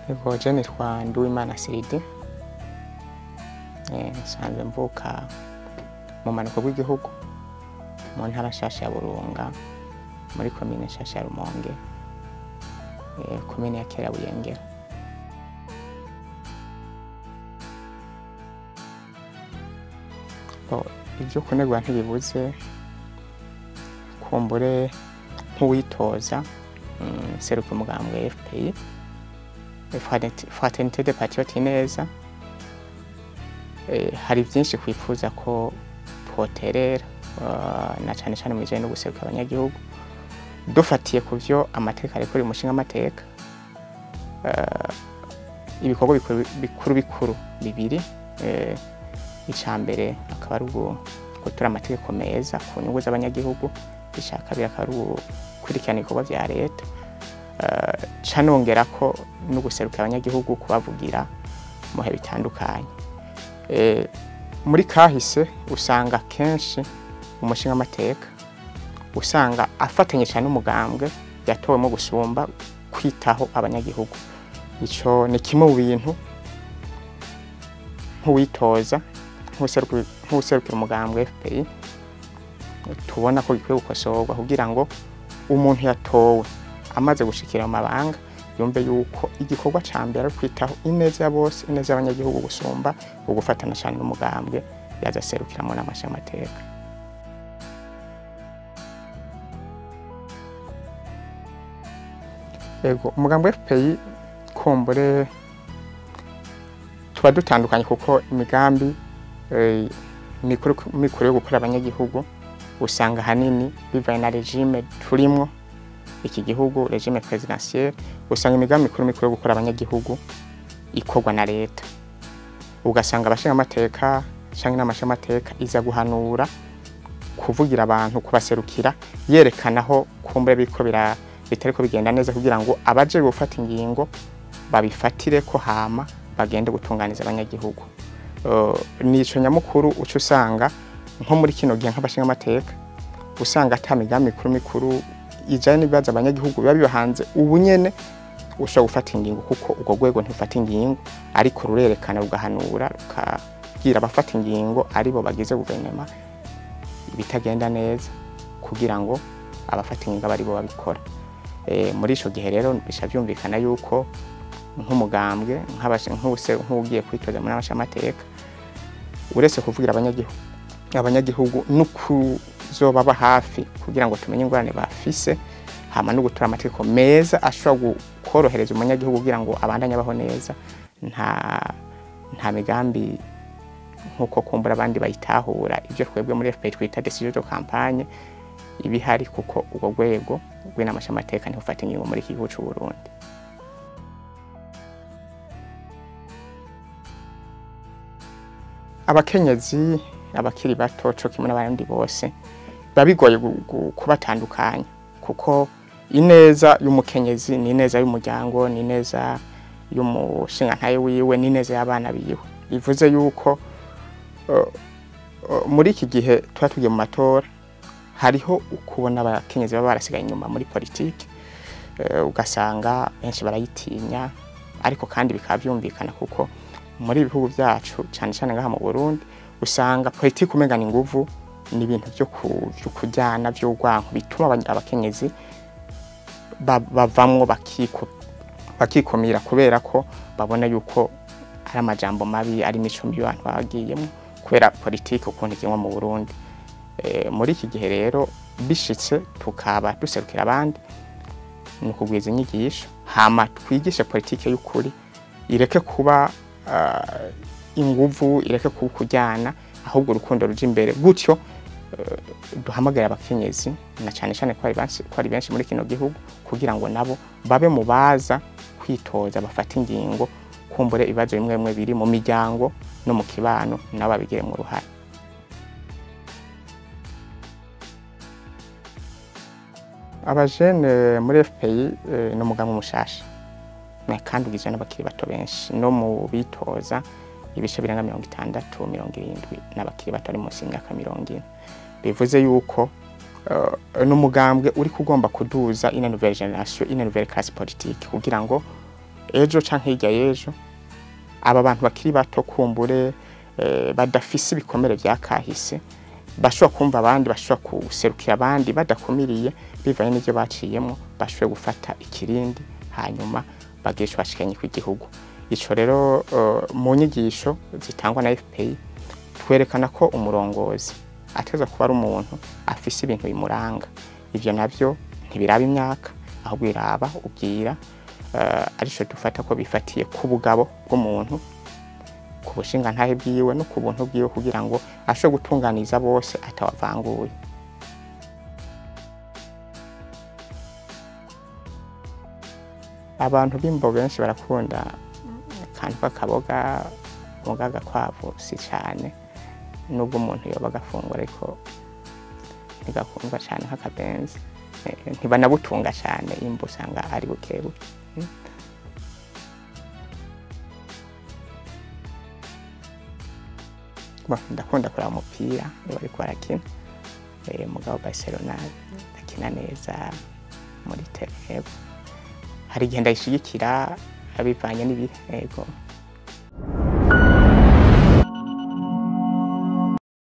Yego, je nitwa Nduwimana Siridi, nsanzwe mvuka mu manuko bw'igihugu mu ntara nshasha ya Burunga, muri komine nshasha ya Rumonge, komine ya kera Buyengero. Ivyo kunegura ntibibuze, kumbure nk'uwitoza seruka umugambwe FPI, Fraternité des Patriotes Ineza, hari vyinshi kwifuza ko twoterera, na cane cane mu bijanye no guseruka abanyagihugu, dufatiye ku vyo amateka arekura umushinga amateka, ibikorwa bikuru bikuru bibiri, ica mbere akaba ari gutora amategeko meza ku nyungu z'abanyagihugu, ica kabiri akaba ari gukurikirana ibikorwa vya leta, ca nongerako no guseruka abanyagihugu kubavugira mu bihe bitandukanye. Muri kahise usanga kenshi umushinga amateka usanga afatanye cyane n'umugambwe yatowemo gusumba kwitaho abanyagihugu. Ico ni kimwe mu bintu nk'uwitoza nk'userukira umugambwe FPI tubona ko gikwiye gukosorwa kugira ngo umuntu yatowe amaze gushikira mu mabanga yumve yuko igikorwa ca mbere ari kwitaho ineza ya bose, ineza y'abanyagihugu gusumba ugufatana cyane n'umugambwe yaza aserukiramo n'amashamateka. Yego, umugambwe FPI kumbure tuba dutandukanye kuko imigambi mikuru yo gukora abanyagihugu usanga hanini bivanye na regime turimwo iki gihugu, regime presidentielle, usanga imigambi mikuru mikuru yo gukora abanyagihugu ikorwa na leta, ugasanga abashinga amateka canke n'amashamateka iza guhanura, kuvugira abantu, kubaserukira, yerekana aho kumbure biriko bitariko bigenda neza kugira ngo abaje gufata ingingo babifatire ko hama bagende gutunganiza abanyagihugu. Nico nyamukuru uca usanga nko muri kino gihe nk'abashinga amateka usanga ata migambi mikuru mikuru ijanye n'ibibazo abanyagihugu biba bibahanze ubu nyene ushobora gufata ingingo, kuko urwo rwego ntirufata ingingo ariko rurerekana, rugahanura, rukabwira abafata ingingo aribo bagize guverinoma ibitagenda neza kugira ngo abafata ingingo abe aribo babikora. Muri ico gihe rero bica vyumvikana yuko nk'umugambwe nk'ugiye kwitoza muri amashamateka uretse kuvugira abanyagihugu no kuzobaba hafi kugira ngo tumenye ingorane bafise, hama no gutora amategeko meza ashobora korohereza umunyagihugu kugira ngo abandanye abaho neza, nta migambi nkuko kumbura abandi bayitahura ivyo twebwe muri FPI twita décision de campagne ibihari, kuko urwo rwego rw'inamashamateka ntirufata ingingo muri iki gihugu c'u Burundi. Abakenyezi abakiri bato co kimwe n'abandi bose biba bigoye kubatandukanya, kuko ineza y'umukenyezi ni ineza y'umuryango, ni ineza y'umushingantahe wiwe, ni ineza y'abana biwe. Bivuze yuko muri iki gihe tuba tugiye mu matora hariho ukubona abakenyezi baba barasigaye inyuma muri politike, ugasanga benshi barayitinya, ariko kandi bikaba vyumvikana kuko muri ibihugu vyacu cane cane ngaha mu Burundi usanga politike umenga ni inguvu, ni ibintu vyo kujyana vy'urwanko bituma abakenyezi bavamwo bakikumira kubera ko babona yuko ari amajambo mabi, ari imico mibi abantu bagiyemo kubera politike ukuntu igenwa mu Burundi. Muri iki gihe rero bishitse tukaba duserukira abandi ni ukugwiza inyigisho, hama twigishe politike y'ukuri, ireke kuba inguvu, ireke kuba kujyana, ahubwo urukundo ruje imbere, gutyo duhamagara abakenyezi na cane cane ko ari benshi muri kino gihugu kugira ngo nabo babe mu baza kwitoza bafata ingingo, kumbure ibibazo bimwe bimwe biri mu miryango no mu kibano nabo babigire mu ruhare. Abajene muri FPI ni umugambi mushasha kandi ugizwe n'abakiri bato benshi, no mu bitoza ibice birenga 60 70 n'abakiri bato ari munsi y'imyaka 40. Bivuze yuko n'umugambwe uri kugomba kuduza une nouvelle génération, une nouvelle classe politique kugira ngo Ejo canke hirya y'ejo, aba bantu bakiri bato kumbure badafise ibikomere vya kahise, bashobora kumva abandi, bashobora guserukira abandi badakumiriye bivanye n'ivyo baciyemo, bashobore gufata ikirindi hanyuma bagire ico bashikanye ku gihugu. Ico rero mu nyigisho zitangwa na FPI twerekana ko umurongozi ateza kuba ari umuntu afise ibintu bimuranga. Ivyo navyo ntibiraba imyaka, ahubwo iraba ubwira, arico dufata ko bifatiye ku bugabo bw'umuntu, ku bushingantahe bwiwe no ku buntu bwiwe, kugira ngo ashobore gutunganiza bose atabavanguye. Abantu b'imbo benshi barakunda akantu k'akaboga, muga agakwavu si cane, nubwo umuntu yoba agafungura ariko ntigakundwa cane nk'akabenzi. Ntibanabutunga cane, imbo usanga ari bukebuke. Ndakunda kuraba umupira iyo bariko barakina. Mugabo Barcelona akina neza muri terrain. Hari igihe ndayishigikira bivanye n'ibihe. Yego.